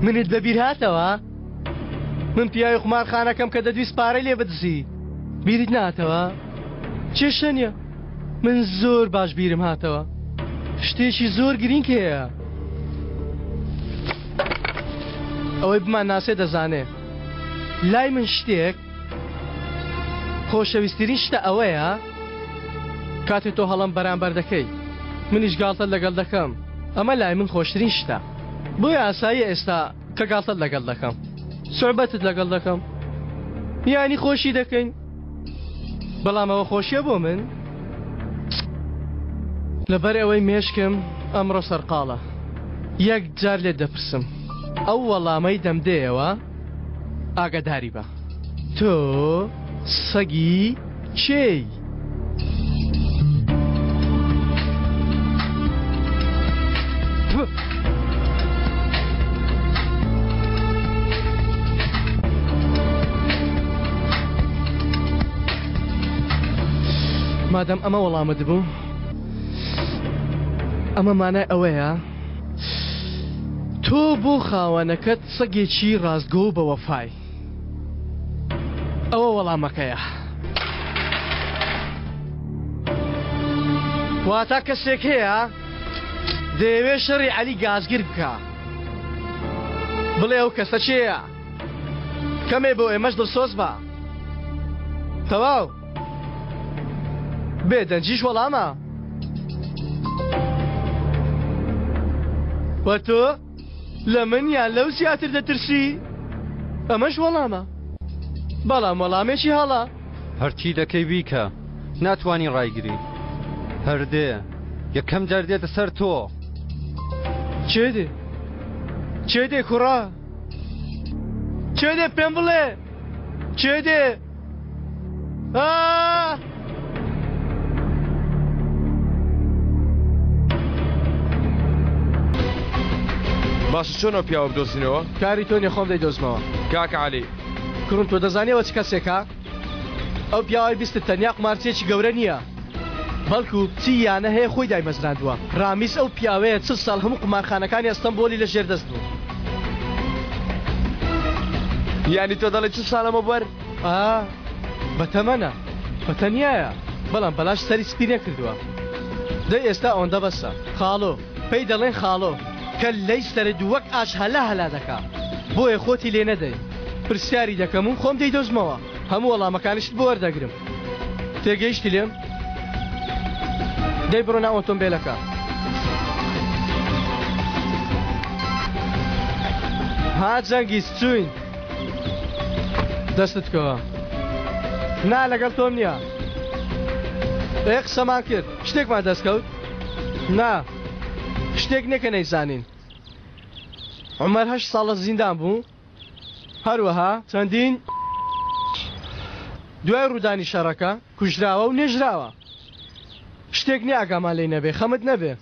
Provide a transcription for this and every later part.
منت بەبیر هاتەوە؟ من پیاوی قومارخانەکەم کە دەدویست پارەی لێ بدزی. بیرت ناتەوە؟ کێشە نییە. من زۆر باش بیرم هاتەوە. شتێکی زۆر گرینگ هەیە. ئەوەی بمان ناسێ دەزانێ. لای من شتێک خۆشەویستترین شتە ئەوەیە کاتێ تۆ هەڵەم بەرامبەر دەکەی منیش گاڵتەت لەگەڵ دەکەم ئەمە لای من خۆشترین شتە بۆیە ئاساییە ئێستا کە گاڵتەت لەگەڵ دەکەم سوعبەتت لەگەڵ دەکەم یانی خۆشی دەکەین بەڵام ئەوە خۆشیە بۆ من لەبەر ئەوەی مێشکم ئەمڕۆ سەرقاڵە یەک جار لێت دەپرسم ئەو وەڵامەی دەمدەیەوە ئاگاداری بە تۆ سەگی کێی؟ مادەم ئەمە وەڵامت بوو ئەمە مانای ئەوەیە تۆ بۆ خاوەنەکەت سەگێکی ڕاستگۆ و بەوەفای. ئەوە وەڵامەکەیە. واتا کەسێک هەیە دەیەوێت شەڕی عەلی گازگر بکا. بڵێ ئەو کەسە کێیە؟ کەمێ بۆ ئێمەش دڵسۆز بە. تەواو. بێدەنگیش وەڵامە. وە تۆ؟ لە من یان لەو زیاتر دەترسی؟ ئەمەش وەڵامە. بەڵام وەڵامێکی هەڵە. هەرچی دەکەی بیکە، ناتوانی ڕایگری. هەر دێ. یەکەم جار دێتە سەر تۆ. کێ دێ؟ کێ دێ کوڕە؟ کێ دێ پێم بڵێ؟ کێ دێ؟ ئا! باشە چۆن ئەو پیاوە بدۆزینەوە؟ کاری تۆ نیە خۆم دەیدۆزمەوە. کاکە عەلی. کوڕم تۆ دەزانی ئەوە چ کەسێکە؟ ئەو پیاوەی بیستت تەنیا قومارچیەکی گەورە نیە بەڵکو چی یانە هەیە خۆی دایمەزراندووە. ڕامیس ئەو پیاوەیە چل ساڵ هەموو قومارخانەکانی ئەستەنبۆلی لە ژێر دەست بوو. یانی تۆ دەڵێی چل ساڵ لەمەوبەر؟ ئا بەتەمەنە بە تەنیایە بەڵام بەلاش سەری سپی نەکردووە دەی ئێستا ئەوەندە بەسە خاڵۆ پێی دەڵێن خاڵۆ کەللەی سەرت وەک ئاش هەلا هەلا دەکا بۆیە خۆتی لێ نەدەی پرسیاری دەکەم و خۆم دەیدۆزمەوە هەموو وەڵامەکانیشت بۆ وەردەگرم تێگەیشتی لێم دەی بڕۆ ناو ئۆتۆمبێلەکە. ها جەنگیز چوین؟ دەستت بکەوە نا لەگەڵ تۆم نییە ئێ قسەمان کرد شتێکمان دەستکەوت نا شتێک نییە کە نەیزانین عمر هەشت ساڵە زیندان بوو هەروەها چەندین دوای ڕوودانی شەڕەکە کوژراوە و نێژراوە شتێک نییە ئاگامان لێی نەبێ خەمت نەبێ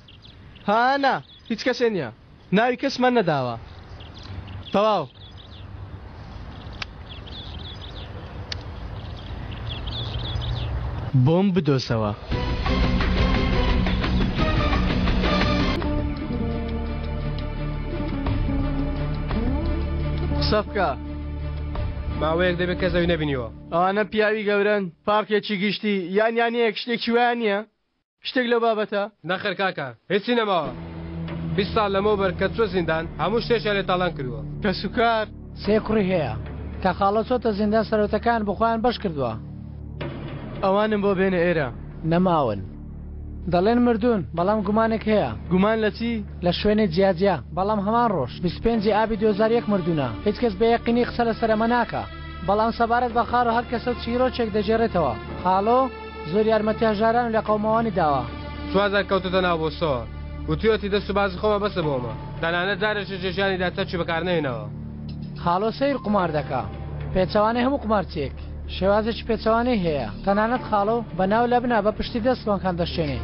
ها نا هیچ کەسێ نییە ناوی کەسمان نەداوە تەواو. بۆم بدۆزەوە. قسە بکە. ماوەیەک دەبێت کەس ئەوی نەبینیوە. ئەوانە پیاوی گەورەن پارکێکی گشتی یان یانەیەک شتێکی وایان نییە؟ شتێک لەو بابەتە؟ نەخێر کاکە هیچی نەماوە 20 ساڵ لەمەوبەر کە چوە زیندان هەموو شتێکیان لێ تاڵان کردووە. کەسوکار؟ سێ کوڕی هەیە. کە خاڵۆ چۆتە زیندان سەرۆتەکان بۆ خۆیان بەش کردووە. ئەوانم بۆ بێنە ئێرە. نەماون. دەڵێن مردوون، بەڵام گومانێک هەیە. گومان لە چی؟ لە شوێنێ جیا جیا، بەڵام هەمان ڕۆژ، 25 ی ئابی 2001 مردوونە. هیچ کەس بە یەقینی قسە لەسەر ئەمە ناکا. بەڵام سەبارەت بە خاڵۆ هەر کەسە و چیرۆکێک دەگێڕێتەوە. خاڵۆ. زۆر یارمەتی هەژاران و لێقەوماوانی داوە. چوارجار کەوتۆتە ناو بۆسەوە، وتویەتی دەست و بازی خۆمان بەسە بۆ ئەمە، تەنانەت جارێکیش لە ژیانیدا چەکی بەکارنەهێناوە. خاڵۆ سەیر قومار دەکا، پێچەوانەی هەموو قومارچییەک، شێوازێکی پێچەوانەی هەیە، تەنانەت خاڵۆ بە ناو لەبنا بە پشتی دەست کۆنکان دەشکێنێ.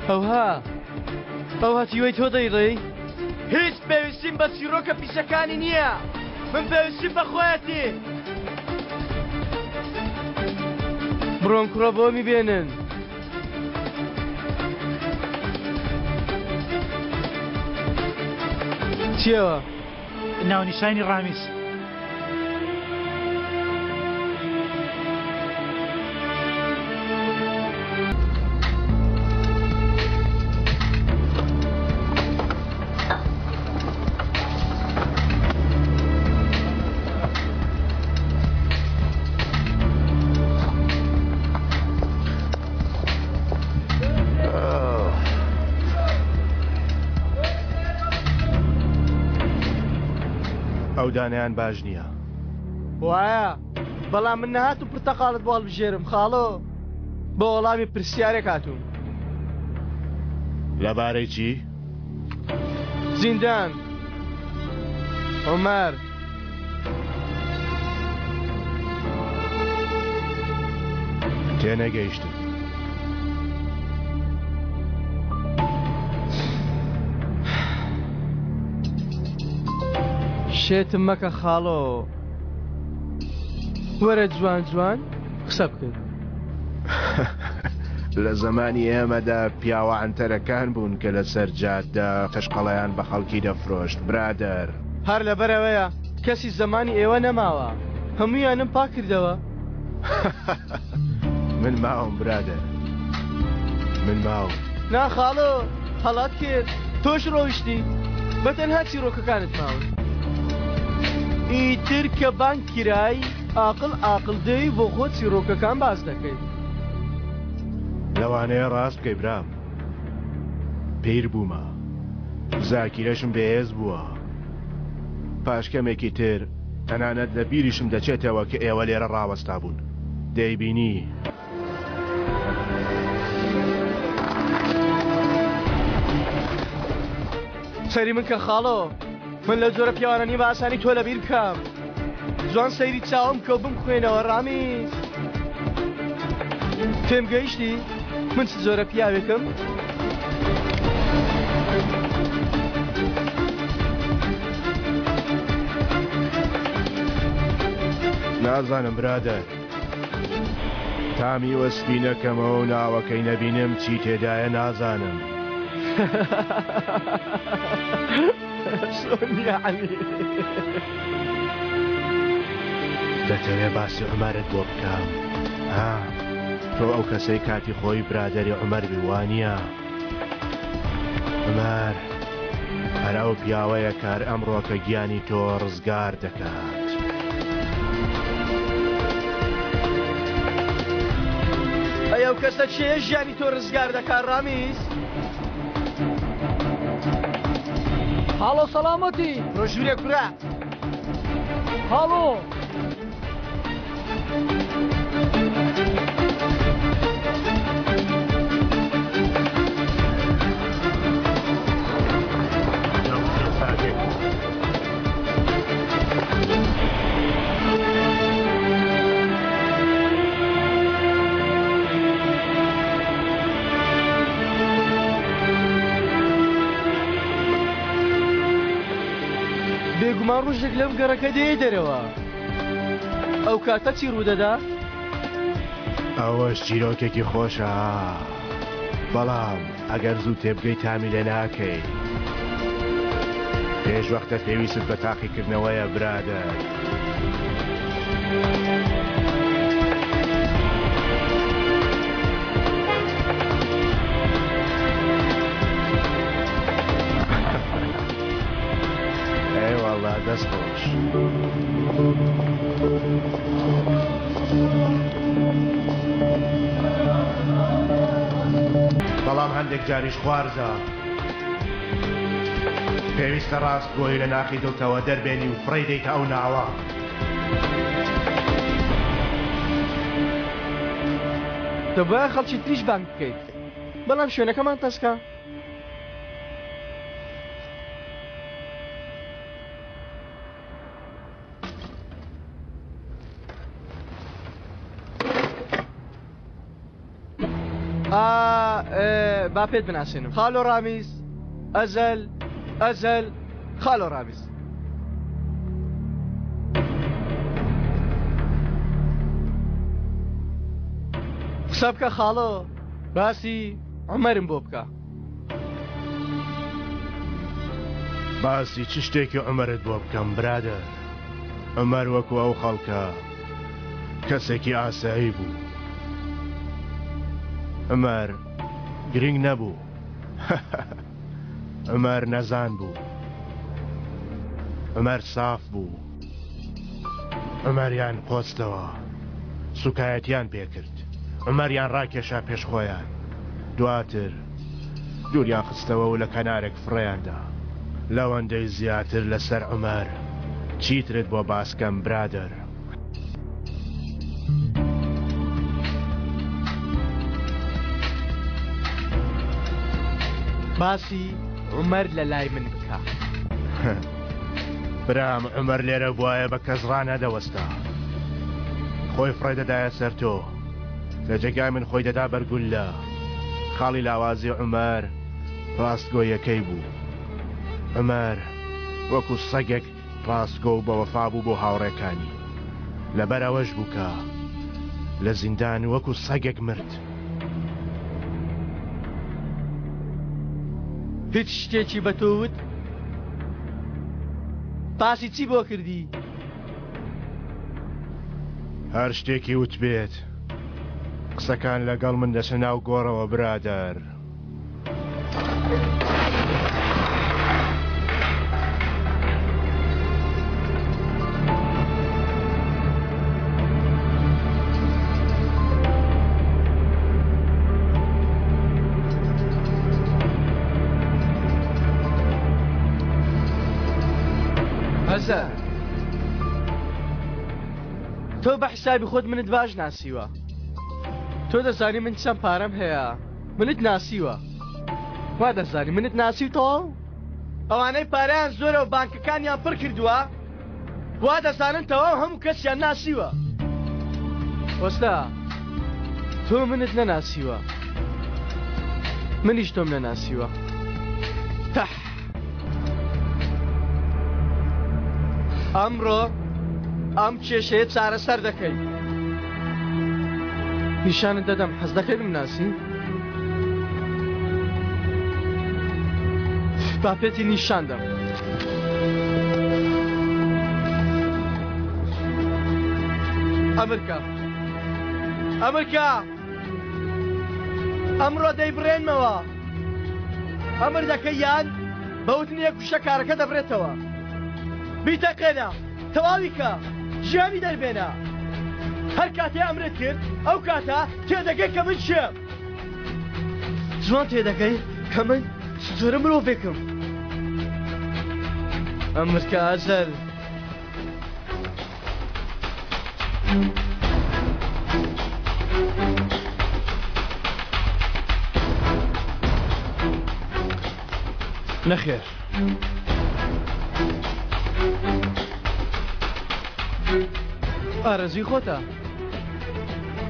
ئەوها ئەو هەتیوەی تۆ دەیڵێی؟ هیچ پێویستیم بە چیرۆکە پیسەکانی نییە من پێویستیم بە خۆیەتی. بڕۆن کوڕە بۆمی بێنن. چیەوە؟ ناونیشانی ڕامیز. ئەو دانیان باش نییە. وایە بەڵام من نەهاتوو پرتەقاڵت بۆ هەڵبژێرم خاڵۆ بۆ وەڵامی پرسیارێک هاتووم. لەبارەی چی؟ زیندان عومەر. تێنەگەیشتم. شێتم مەکە خاڵۆ. وەرە جوان جوان قسە بکەین. لە زەمانی ئێمەدا پیاوە عەنتەرەکان بوون کە لەسەر جادە تەشقەڵەیان بە خەڵکی دەفرۆشت برادەر. هەر لەبەرئەوەیە کەسی زەمانی ئێوە نەماوە هەموویانم پاک کردەوە. من ماوم برادەر من ماوم. نا خاڵۆ هەڵەت کرد تۆش ڕۆیشتی بە تەنها چیڕۆکەکانت ماون. ئیتر کە بانگ کرای ئاقڵ ئاقڵ دێی بۆ خۆت چیڕۆکەکان باس دەکەی. لەوانەیە ڕاست بکەی برام پیر بوومە زاکیرەشم بەهێز بووە پاش کەمێکی تر تەنانەت لە بیریشم دەچێتەوە کە ئێوە لێرە ڕاوەستابوون دەیبینی. سەیری من کە خاڵۆ من لەو جۆرە پیاوانە نیم بە ئاسانی تۆ لەبیر بکەم جوان سەیری چاوم کە و بمخوێنەوە ڕامیز تێم گەیشتی من چ جۆرە پیاوێکم؟ نازانم برادەر تا میوە سپی نەکەمەوە و ناوەکەی نەبینم چی تێدایە نازانم. چۆن یەعنی؟ دەتەوێ باسی عومەرت بۆ بکەم ها؟ تۆ ئەو کەسەی کاتی خۆی برادەری عومەر بی وانییە؟ عومەر هەر ئەو پیاوەیە کە هەر ئەمڕۆکە گیانی تۆ ڕزگار دەکات. ئەی ئەو کەسە کێیە ژیانی تۆ ڕزگار دەکات ڕامیز؟ هاڵۆ سەڵامەتی. ڕۆ ژوورێ کورە. هاڵۆ. بێگومان ڕۆژێک لەم گەڕەکە دێیە دەرەوە. ئەو کاتە چی ڕوودەدا؟ ئەوەش چیرۆکێکی خۆشە بەڵام ئەگەر زوو تێبگەی تامی لێ ناکەی. پێش وەختە پێویستت بە تاقیکردنەوەیە برادەر. ئەی والله دەست خۆش. بەڵام هەندێک جاریش خوارزە پێویستە ڕاستگۆی لە ناخی دڵتەوە دەربێنی و فڕێی دەیتە ئەو ناوە. دەبوایە خەڵکی تریش بانگ بکەیت بەڵام شوێنەکەمان تەسکە. با پێت بناسێنم خالۆ ڕامیز ئەزەل ئەزەل خالۆ ڕامیز قسە بکە خاڵۆ باسی عومەرم بۆ بکە. باسی چ شتێکی عومەرت بۆ بکەم برادەر؟ عومەر وەکو ئەو خەڵکە کەسێکی ئاسایی بوو. عومەر گرنگ نەبوو. عومەر نەزان بوو. عومەر ساف بوو. عومەریان قۆستەوە. سوکایەتیان پێکرد. عومەریان ڕاکێشا پێش خۆیان. دواتر دووریان خستەوە و لە کەنارێک فڕێیان دا. لەوەندەی زیاتر لەسەر عومەر چیترت بۆ باسکەم برادەر؟ باسی عومەر لە لای من بکە. برام عومەر لێرە بوایە بە کەس ڕانەدەوەستا. خۆی فڕێ دەدایە سەر تۆ. لە جێگای من خۆی دەدا بەر گوللە. خاڵی لاوازی عومەر ڕاستگۆیەکەی بوو. عومەر وەکو سەگێک ڕاستگۆ و بەوەفا بوو بۆ هاوڕێکانی. لەبەر ئەوەش بوو کە لە زیندان وەکو سەگێک مرد. هیچ شتێکی بە تۆ وت؟ باسی چی بۆ کردی؟ هەر شتێکی وتبێت قسەکان لەگەڵ من دەچنە ناو گۆڕەوە برادەر. هەزار تۆ بە حسابی خۆت منت باش ناسیوە تۆ دەزانی من چەند پارەم هەیە منت ناسیوە وا دەزانی منت ناسی و تەواو ئەوانەی پارەیان زۆرە و بانکەکانیان پڕ کردووە وا دەزانن تەواو هەموو کەسیان ناسیوە وەستا تۆ منت نەناسیوە منیش تۆم نەناسیوە تەح ئەمڕۆ ئەم کێشەیە چارەسەر دەکەی نیشانت دەدەم حەز دەکەی بمناسی؟ با پێتی نیشان دەم. ئەمرکە ئەمرکە ئەمڕۆ دەیبڕێنمەوە ئەمر دەکەی یان بەوتنی یەک وشە کارەکە دەبرێتەوە بیتەقێنە تەواوی کە ژیانی دەربێنە هەر کاتێ ئەمرت کرد ئەو کاتە تێدەگەی کە من کێم جوان تێدەگەی کە من چ جۆرە مرۆڤێکم ئەمرکە ئەجەل نەخێر. ئارەزوی خۆتە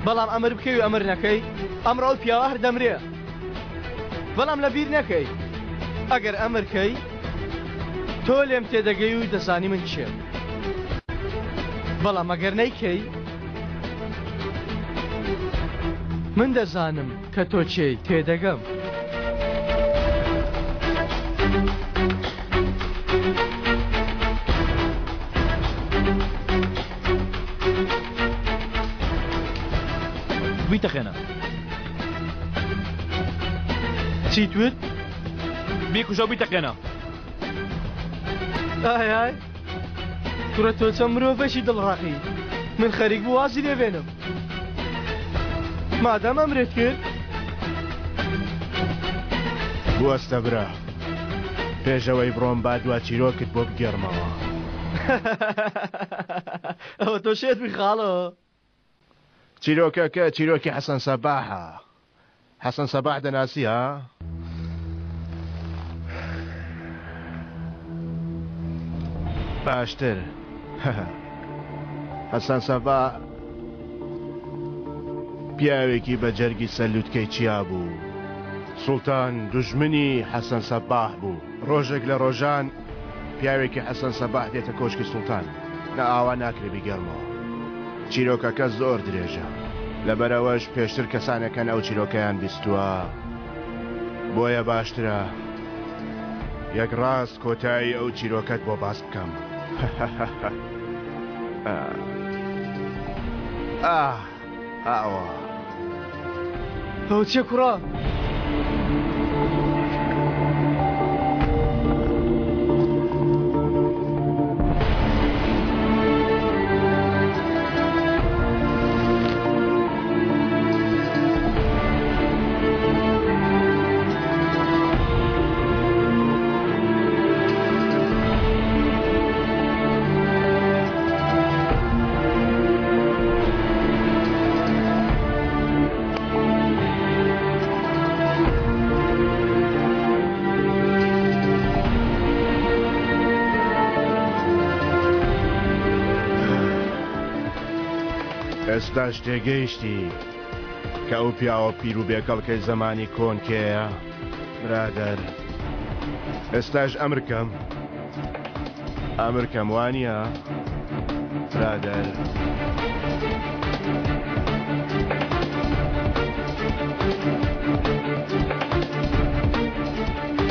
بەڵام ئەمر بکەی و ئەمر نەکەی ئەمڕۆ ئەو پیاوە هەر دەمرێ بەڵام لە بیر نەکەی ئەگەر ئەمر کەی تۆ لێم تێدەگەی و دەزانی من کێم بەڵام ئەگەر نەیکەی من دەزانم کە تۆ کێی تێدەگەم. بیتەقێنە. چیت وت؟ بیکوژە و بیتەقێنە. ئای ئای کوڕە تۆ چەند مرۆڤێکی دڵڕەقی من خەریک بوو وازی لێ بێنم مادام ئەمرت کرد بوەستە برا پێش ئەوەی بڕۆم با دوا چیرۆکت بۆ بگێڕمەوە. ئەوە تۆ شێت بووی خاڵۆ. چیرۆکەکە چیرۆکی حەسەن سەباحە. حەسەن سەباح دەناسی ها؟ باشتر حەسەن سەباح پیاوێکی بە جەرگی سەر لوتکەی چیا بوو. سوڵتان دوژمنی حەسەن سەباح بوو. ڕۆژێک لە ڕۆژان پیاوێکی حەسەن سەباح دێتە کۆشکی سوڵتان. نا ئاوا ناکرێ بیگێڕمەوە. چیرۆکەکە زۆر درێژە. لەبەرئەوەش پێشتر کەسانێک هەن ئەو چیرۆکەیان بیستووە. بۆیە باشترە یەک ڕاست کۆتایی ئەو چیرۆکەت بۆ باس بکەم. ئاه ئاوا. ئەوە چیە کوڕە؟ ئێستاش تێگەیشتی کە ئەو پیاوە پیر و بێکەڵکەی زەمانی کۆن کێیە؟ برادەر ئێستاش ئەمرکەم ئەمرکەم وانییە برادەر؟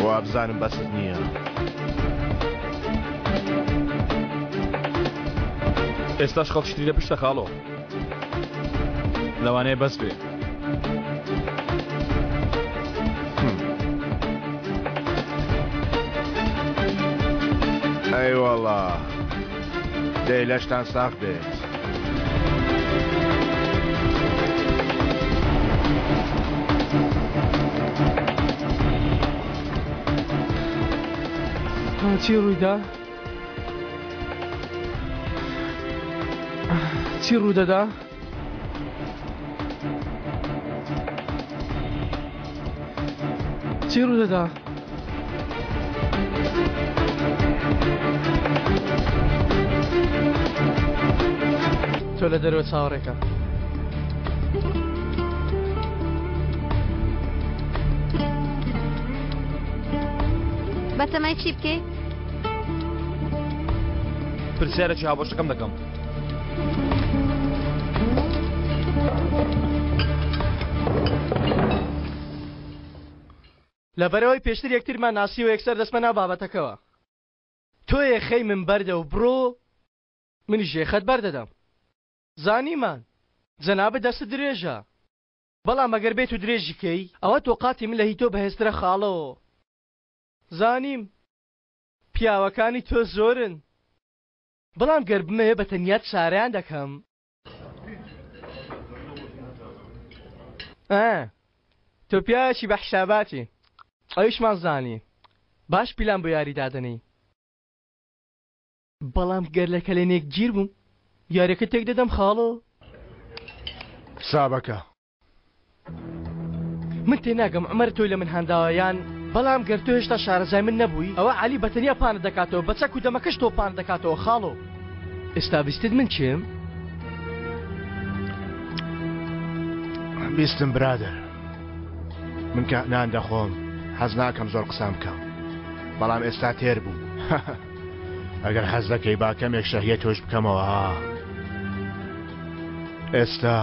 وابزانم بەست نییە. ئێستاش خەڵکی تری لە پشتە خاڵۆ. لەوانەیە بەس بێ. ئەی وەڵا دەی لەشتان ساغ بێت. چی ڕوویدا؟ چی ڕوودەدا؟ چی ڕوودەدا؟ تۆ لە دەرەوە چاوەڕێکە. بەتەمای چی بکەی؟ پرسیارێکی هاوبەشەکەم دەکەم. لەبەرئەوەی پێشتر یەکترمان ناسیوە یەکسەر دەچمە ناو بابەتەکەوە. تۆ یەخەی من بەردە و بڕۆ منیش یەخەت بەردەدەم. زانیمان جەنابت دەستت درێژە بەڵام ئەگەر بێت و درێژی کەی ئەوە تۆقاتی من لە هی تۆ بەهێزترە خاڵۆ. زانیم پیاوەکانی تۆ زۆرن بەڵام گەر بمەوێ بە تەنیا چارەیان دەکەم. ئا تۆ پیاوێکی بە حیساباتی ئەویشمان زانی باش پیلان بۆ یاری دادەنێی بەڵام گەر لە کەلێنێک گیر بووم یاریەکە تێک دەدەم خاڵۆ. حسابەکە. من تێناگەم عومەر تۆی لە من هانداوە یان بەڵام گەر تۆ هێشتا شارەزای من نەبووی ئەوە عەلی بەتەنیا پانت دەکاتەوە بە چەک و دەمەکەش تۆ پانت دەکاتەوە خاڵۆ ئێستا بیستت من کێم؟ بیستم برادەر من کە نان دەخۆم حەز ناکەم زۆر قسان بکەم بەڵام ئێستا تێر بوو ئەگەر حەز دەکەی با کەمێک شەهیە تۆش بکەمەوە ئێستا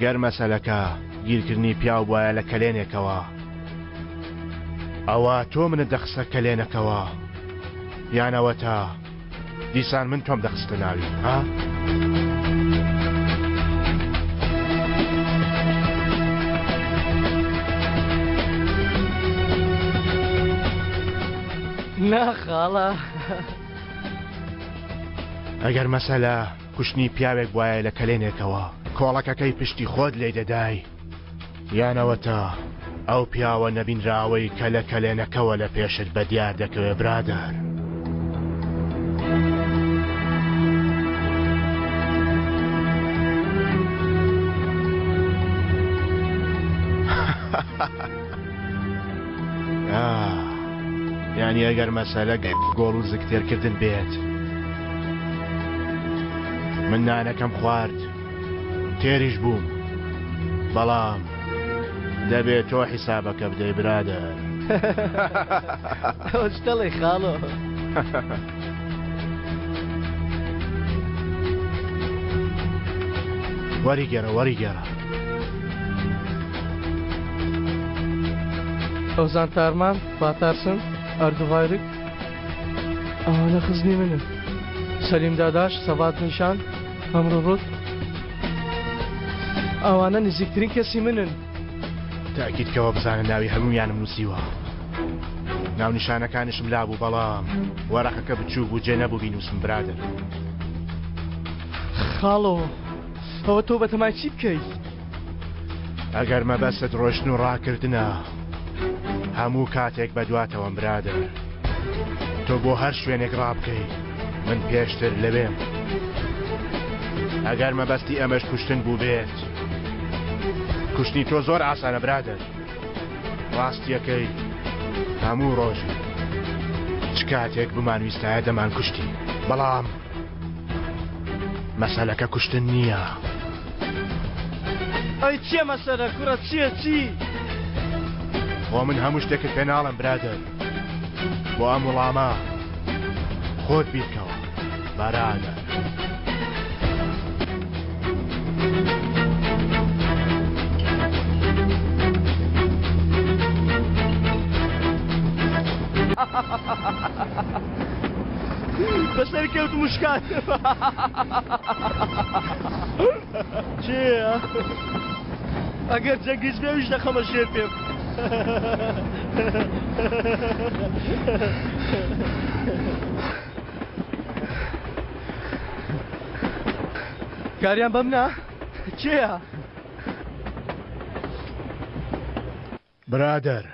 گەر مەسەلەکە گیرکردنی پیاو بوایە لە کەلێنێکەوە ئەوا تۆ منت دەخستە کەلێنەکەوە یان ئەوەتا دیسان من تۆم دەخستە ناوی ها؟ نا خاڵە. ئەگەر مەسەلە کوشتنی پیاوێک بوایە لە کەلێنێکەوە کۆڵەکەکەی پشتی خۆت لێی دەدای یان ئەوەتا ئەو پیاوە نەبینراوەی کە لە کەلێنەکەوە لە پێشت بە دیار دەکەوێ برادەر. یانی ئەگەر مەسەلە گۆڵ و زگتێرکردن بێت من نانەکەم خوارد تێریش بووم بەڵام دەبێت تۆ حیسابەکە بدەی برادەر. ئەوە چ دەڵێی خاڵۆ؟ وەریگێڕە وەریگێڕە. ئۆزان تارمان، باتارسن، ئەردوغایرک ئەوانە خزمی منن. سەلیم داداش، سەبات نیشان، هەمرو ڕوت ئەوانە نزیکترین کەسی منن. تاکید کەوە بزانە ناوی هەموویانم نووسیوە. ناونیشانەکانیشم لابوو بەڵام وەرەقەکە بچووک بوو جێ نەبوو بینووسم برادەر. خاڵۆ ئەوە تۆ بەتەمای چی بکەی؟ ئەگەر مەبەستت ڕۆشتن و ڕاکردنە هەموو کاتێک بەدواتەوەم برادەر. تۆ بۆ هەر شوێنێک ڕابکەی من پێشتر لەوێم. ئەگەر مەبەستی ئەمەش کوشتن بووبێت کوشتنی تۆ زۆر ئاسانە برادەر. ڕاستیەکەی هەموو ڕۆژێک چ کاتێک بمانویستایە دەمانکوشتی بەڵام مەسەلەکە کوشتن نییە. ئەی چیە مەسەلە کوڕە چیە چی؟ خۆ من هەموو شتێکت پێ ناڵێم برادەر بۆ ئەم وڵامە خۆت بیرکەوە بەرادەر. بەسەر کەوتم و شکان. چییە؟ ئەگەر جەنگیز بێ ئەویش دەخەمە ژێر پێم. کاریان بەم نا؟ کێیە؟ برادەر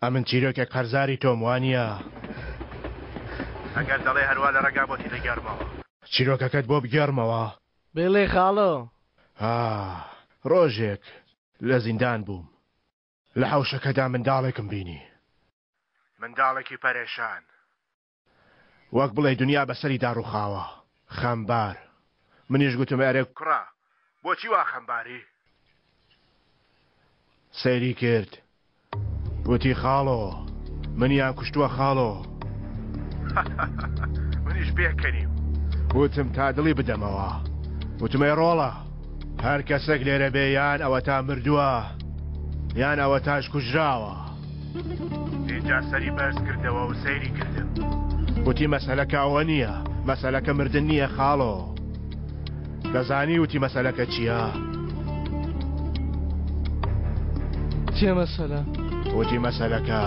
ئەمن چیرۆکێک قەرزاری تۆم وانیە؟ ئەگەر دەڵێ هەروا لە ڕێگا بۆتی دەگێڕمەوە. چیرۆکەکەت بۆ بگێڕمەوە؟ بڵێ خاڵۆ. ها ڕۆژێک لە زیندان بووم لە حەوشەکەدا منداڵێکم بینی. منداڵێکی پەرێشان. وەک بڵێی دنیا بەسەریدا ڕووخاوە. خەمبار. منیش گوتم ئەرێ کوڕە بۆچی وا خەمباری؟ سەیری کرد وتی خاڵۆ منیان کوشتووە خاڵۆ. منیش پێکەنیم وتم تا دڵی بدەمەوە. وتم ئەی ڕۆڵە هەر کەسێک لێرە بێ یان ئەوەتا مردووە یان ئەوەتاش کوژراوە. ئینجا سەری بەرز کردەوە و سەیری کردم. وتی مەسەلەکە ئەوە نییە، مەسەلەکە مردن نییە خاڵۆ. دەزانی وتی مەسەلەکە چییە؟ چییە مەسەلە؟ وتی مەسەلەکە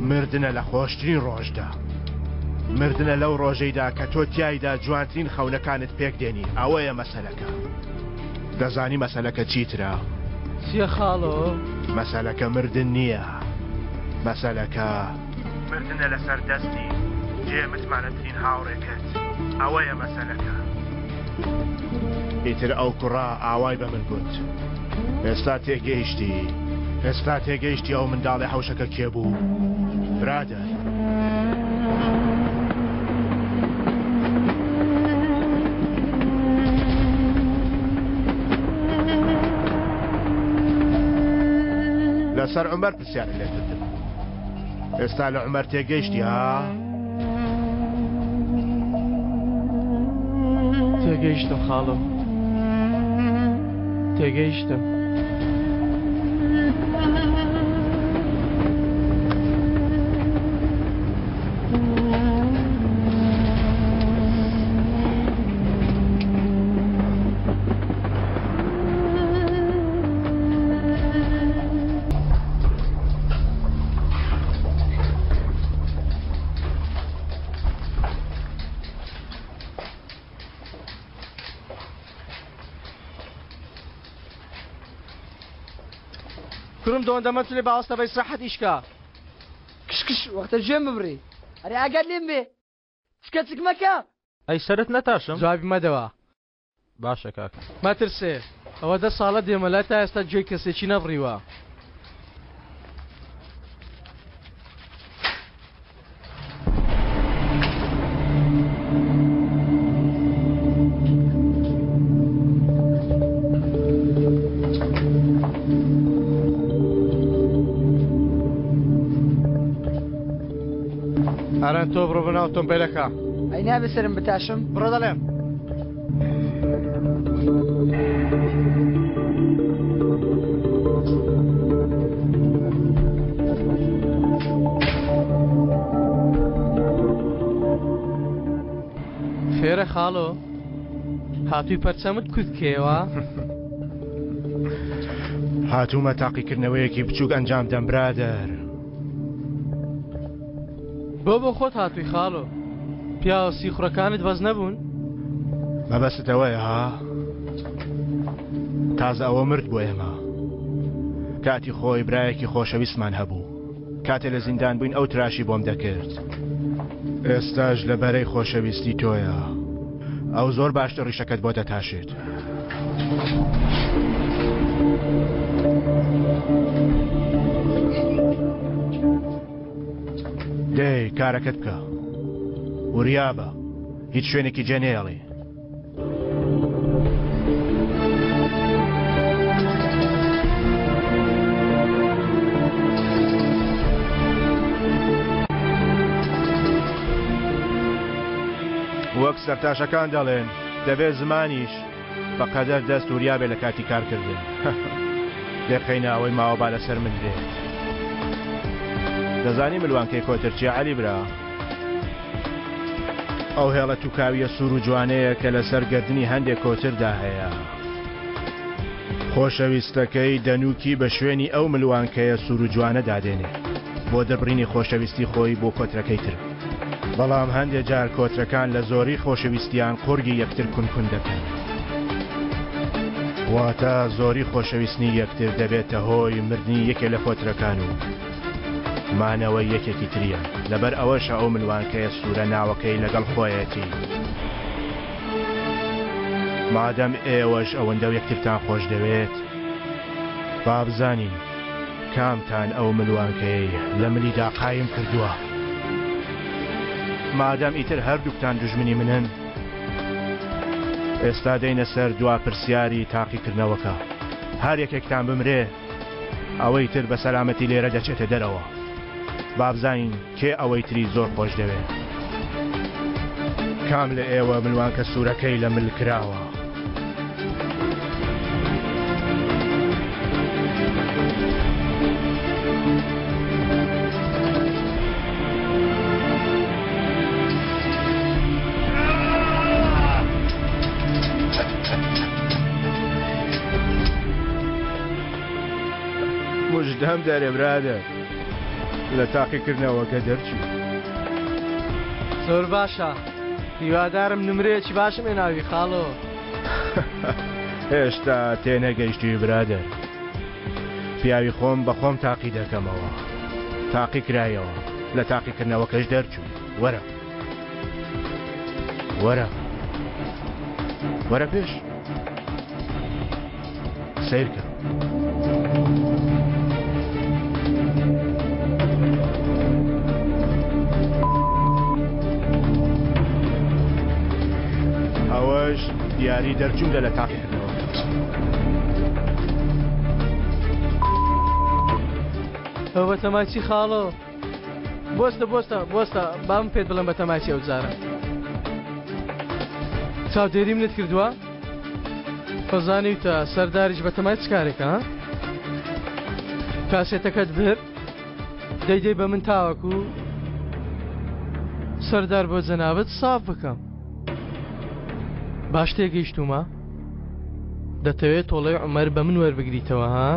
مردنە لە خۆشترین ڕۆژدا. مردنە لەو ڕۆژەیدا کە تۆ تیایدا جوانترین خەونەکانت پێک دێنی، ئەوەیە مەسەلەکە. دەزانی مەسەلەکە چیترە؟ چیە خاڵۆ؟ مەسەلەکە مردن نییە، مەسەلەکە. مردنە لەسەر دەستی جێ متمانەترین هاوڕێکەت، ئەوەیە مەسەلەکە. ئیتر ئەو کوڕە ئاوای بە من گوت. ئێستا تێگەیشتی، ئێستا تێگەیشتی ئەو منداڵی حەوشەکە کێ بوو؟ برادەر. لەسەر عومەر پرسیارت لێ کردم. ئێستا لە عومەر تێگەیشتی ها؟ تێگەیشتم خاڵۆ. تێگەیشتم. کوڕم دۆندە مەچلێ باوەستە بە ئیسراحەت ئیش کا. کش کش وەختە گوێم ببڕی. ئەرێ ئاگات لێم بێ چکە چک مەکە. ئەی سەرت نەتاشم؟ جوابی مەدەوە. باشە کاکە. مەترسێ ئەوە دە ساڵە دێمە لای تا ئێستا گوێی کەسێکی نەبڕیوە. ئاران تۆ بڕۆ بەناو ئۆتۆمبێلەکە. ئەی نابێ سەرم بتاشم؟ بڕۆ دەڵێم. خێرە خاڵۆ هاتووی پەرچەمت کورت کەیەوە؟ هاتوومە تاقیکردنەوەیەکی بچووک ئەنجام دەم برادەر. بۆ بۆ خۆت هاتووی خاڵۆ؟ پیاوە سیخوڕەکانت بەس نەبوون؟ مەبەستت ئەوەیە ها؟ تازە ئەوە مرد بۆ ئێمە. کاتی خۆی برایەکی خۆشەویستمان هەبوو. کاتێ لە زیندان بووین ئەو تراشی بۆم دەکرد. ئێستاش لە بەرەی خۆشەویستی تۆیە. ئەو زۆر باشتر ڕیشەکەت بۆ دەتاشێت. دەی کارەکەت بکە. وریابە. هیچ شوێنێکی جێ نەیەڵی. وەک سەرتاشەکان دەڵێن دەبێت زمانیش بە قەدەر دەست وریا بێ لە کاتی کارکردن. دەقەینە ئەوەی ماوە با لەسەر من بێت. دەزانی ملوانکەی کۆتر چیە عەلی برا؟ ئەو هێڵە توکاویە سوور و جوانەیە کە لەسەر گەردنی هەندێک کۆتردا هەیە. خۆشەویستەکەی دەنووکی بە شوێنی ئەو ملوانکەیە سوور و جوانەدا دێنێ بۆ دەربڕینی خۆشەویستی خۆی بۆ کۆترەکەی تر. بەڵام هەندێ جار کۆترەکان لە زۆری خۆشەویستیان قوڕگی یەکتر کون کون دەکەن. واتە زۆری خۆشەویستنی یەکتر دەبێتە هۆی مردنی یەکێ لە کۆترەکان و مانەوەی یەکێکی تریان. لەبەر ئەوەشە ئەو ملوانکەیە سوورە ناوەکەی لەگەڵ خۆیەتی. مادەم ئێوەش ئەوەندە یەکترتان خۆش دەوێت، با بزانین کامتان ئەو ملوانکەیەی لە ملیدا قایم کردووە؟ مادام ئیتر هەردووکتان دوژمنی منن، ئێستا دێینە سەر دوا پرسیاری تاقیکردنەوەکە. هەر یەکێکتان بمرێ، ئەوەی تر بە سەلامەتی لێرە دەچێتە دەرەوە. با بزانین کێ ئەوەی تری زۆر خۆش دەوێ. کام لە ئێوە ملوانکە سوورەکەی لە مل کراوە؟ مژدەم دەرێ برادەر لە تاقیکردنەوەکە دەرچوو. زۆر باشە هیوادارم نمرەیەکی باشم هێناوی خاڵۆ. هێشتا تێنەگەیشتووی برادەر. پیاوی خۆم بە خۆم تاقی دەکەمەوە. تاقی کرایەوە لە تاقیکردنەوەکەش دەرچووی. وەرە. وەرە. وەرە پێش. سەیرکە. ئەوەش دیاری دەرچوون لە تاقیکردنەوە. ئەوە بەتەمای چی خاڵۆ؟ بۆستە بۆستە بۆستە با من پێت بڵێم بەتەمای چی ئەو جارە چاودێری منت کردووە؟ خۆ زانیوتە سەرداریش بەتەمای چ کارێکە ها؟ کاسێتەکەت برد دەیدەی بە من تاوەکو سەردار بۆ جەنابت ساف بکەم باش تێگەیشتوومە دەتەوێت تۆڵەی عومەر بە من وەربگریتەوە ها؟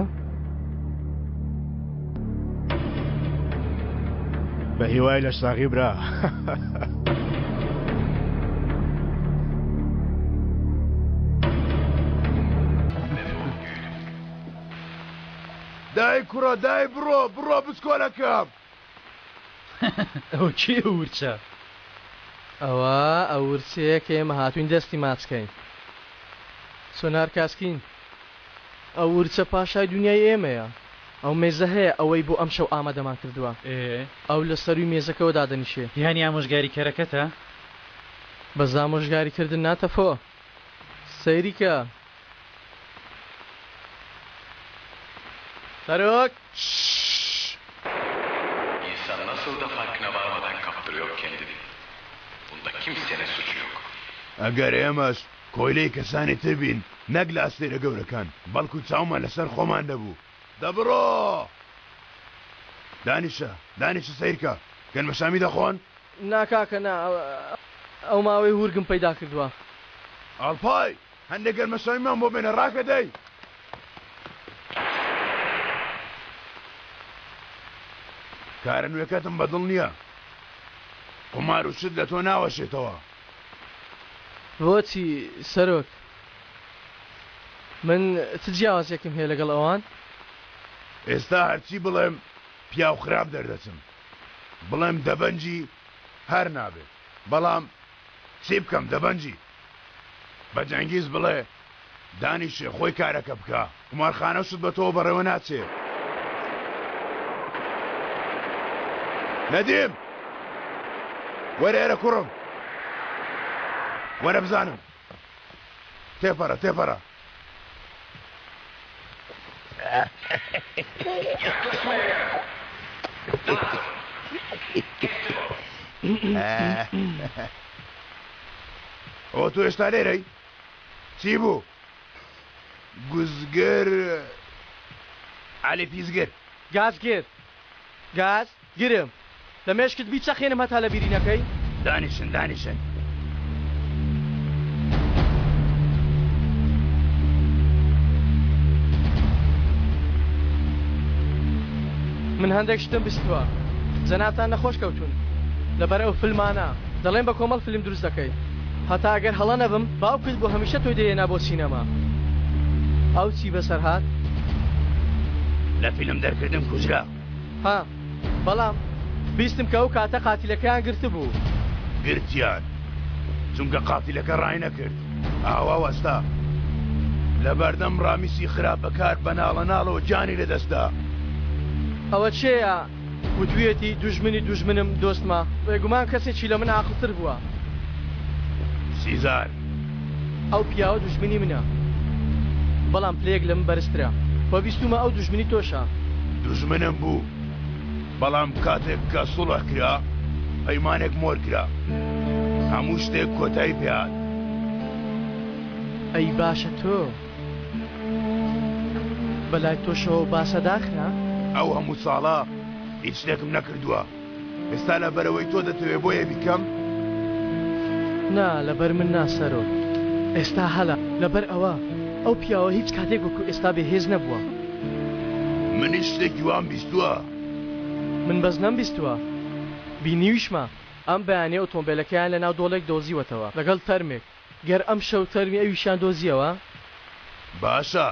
بە هیوای لەش ساغی برا. دای کوڕە دای بڕۆ بڕۆ بچکۆلەکەم. ئەوە کێیە ئەو ورچە؟ ئەوە ئەو ورچەیە کە ئێمە هاتووین دەستی ماچ کەین. سۆنار کاسکین، ئەو ورچە پاشای دونیای ئێمەیە. ئەو مێزە هەیە ئەوەی بۆ ئەمشەو ئامادەمان کردووە. ئێ. ئەو لە سەرووی مێزەکەوە دادەنیشێ. یانی ئامۆژگاریکەرەکەتە؟ بەس ئامۆژگاریکردن نا تەفۆ. سەیری کە. سەرۆک! ششش! İnsan nasıl da farkına varmadan kaptırıyor kendini. Bunda kimsenin suçu yok. ئەگەر ئێمەش. کۆیلەی کەسانی تر بین نەک لە ئەستێرە گەورەکان، بەڵکو چاومان لەسەر خۆمان دەبوو. دە بڕۆ! دانیشە، دانیشە سەیرکە، گەنمەشامی دەخۆن؟ نا کاکە نا، ئەو ماوەی هورگم پەیدا کردووە. ئاڵپای! هەندێک گەنمەشامیمان بۆ بێنە، ڕاکە دەی! کارە نوێکەتم بەدڵ نییە. قومار و شت لە تۆ ناوەشێتەوە. بۆچی سەرۆک؟ من چ جیاوازیەکم هەیە لەگەڵ ئەوان؟ ئێستا هەرچی بڵێم پیاو خراپ دەردەچم. بڵێم دەبەنگی هەر نابێ. بەڵام چی بکەم دەبەنگی؟ بە جەنگیز بڵێ دانیشێ خۆی کارەکە بکا. قومارخانە و شت بە تۆوە بەڕێوە ناچێ. نەدیم! وەرە ئێرە کوڕم. وەرە بزانم. تێپەڕە تێپەڕە. ئەوە تۆ ئێستا لێرەی؟ چی بوو؟ گوزگر عەلی پیسگر. گازگر گاز گرم لە مێشکت بیچەقێنم هەتا لە بیری نەکەی. دانیشن دانیشن. من هەندێک شتم بیستووە جەنابتان نەخۆش کەوتوون لەبەر ئەو فلمانە دەڵێن بە کۆمەڵ فلم دروست دەکەی هەتا ئەگەر هەڵە نەبم باوکت بۆ هەمیشە تۆی دەهێنا بۆ سینەما ئەو چی بەسەر هات؟ لە فیلم دەرکردن کوژرا. ها بەڵام بیستم کە ئەو کاتە قاتیلەکەیان گرتبوو. گرتیان چونکە قاتیلەکە ڕای نەکرد ئاوا وەستا لەبەردەم ڕامیسی خراپەکار بە ناڵەناڵەوە گیانی لەدەستدا. ئەوە کێیە وتویەتی دوژمنی دوژمنم دۆستمە؟ بێگومان کەسێکی لە من عاقڵتر بووە. سیزار. ئەو پیاوە دوژمنی منە بەڵام پلەیەک لە من بەرزترە وە بیستومە ئەو دوژمنی تۆشە. دوژمنم بوو بەڵام کاتێک کە سوڵح کرا پەیمانێک مۆر کرا هەموو شتێک کۆتایی پێ هات. ئەی باشە تۆ بەلای تۆشەوە باسە داخرا؟ ئەو هەموو ساڵە هیچ شتێکم نەکردووە ئێستا لەبەرئەوەی تۆ دەتەوێ بۆیە بیکەم؟ نا لەبەر من نا سەرۆک ئێستا هەلە لەبەر ئەوە ئەو پیاوە هیچ کاتێک وەکو ئێستا بێ هێز نەبووە. منیش شتێکی وام بیستووە. من بەس نەمبیستووە بینیویشمە ئەم بەیانیە ئۆتۆمبێلەکەیان لەناو دۆڵێک دۆزیوەتەوە لەگەڵ تەرمێک گەر ئەمشەو تەرمی ئەویشیان دۆزیەوە. باشە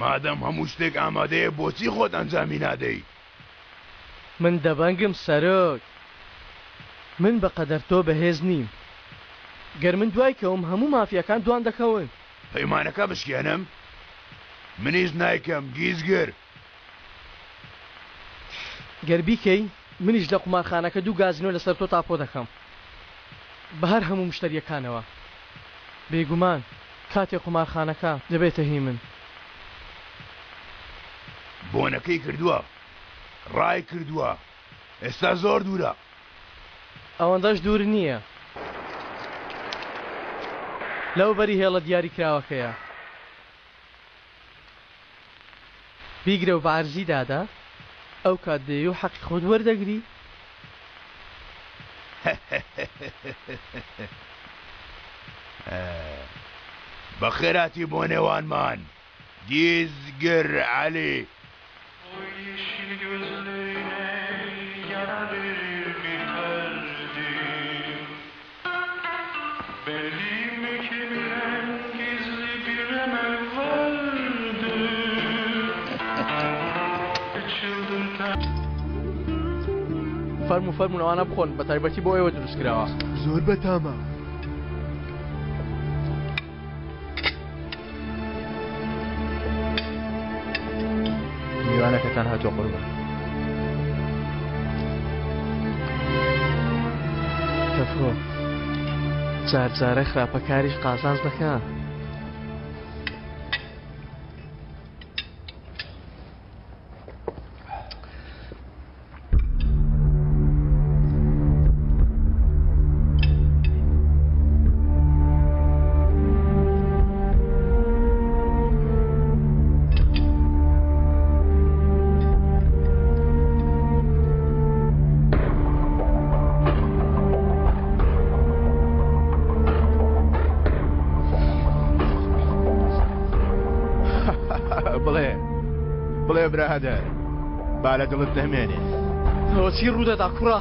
مادەم هەموو شتێک ئامادەیە بۆچی خۆت ئەنجامی نادەی؟ من دەبەنگم سەرۆک. من بە قەدەر تۆ بەهێز نیم. گەر من دوای کەوم هەموو مافیاکان دوان دەکەون. پەیمانەکە بشکێنم؟ منیش نایکەم گیزگر. گەر بیکەی منیش لە قومارخانەکە دوو گازینۆ لەسەر تۆ تاپۆ دەکەم بە هەر هەموو مشتەریەکانەوە. بێگومان کاتێ قومارخانەکە دەبێتە هی من. بۆنەکەی کردووە ڕای کردووە ئێستا زۆر دوورە. ئەوەندەش دوور نییە. لەو بەری هێڵە دیاریکراوەکەیە. بیگرە و بە عەرزی دادە، ئەو کات دێی و حەقی خۆت وەردەگری. بەخێرهاتی بۆ نێوانمان گیزگر عەلی. فەرموو فەرموون ئەوانە بخۆن بە تایبەتی بۆ ئێوە دروست کراوە. زۆر بەتامە. میوانەکەتان هاتووە قوربان. تەفۆ جار جارە خراپەکاریش قازانج دەکا. برادەر با لە دڵت نەمێنێ. ئەوە چی ڕوودەدا کوڕە؟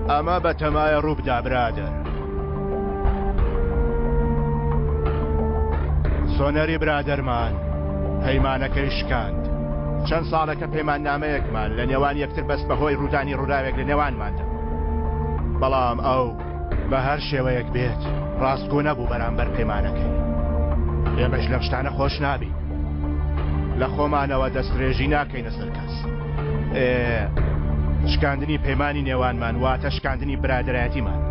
ئەمە بە تەمایە ڕووبدا برادەر. سۆنەری برادەرمان پەیمانەکەی شکاند. چەند ساڵێکە پەیماننامەیەکمان لە نێوان یەکتر بەست بەهۆی ڕوودانی ڕووداوێک لە نێوانماندا. بەڵام ئەو بە هەر شێوەیەک بێت ڕاستگۆ نەبوو بەرامبەر پەیمانەکەی. ئێمەش لەم شتانە خۆش نابین. لە خۆمانەوە دەستدرێژی ناکەینە سەر کەس. ئێ شکاندنی پەیمانی نێوانمان واتە شکاندنی برادەرایەتیمان.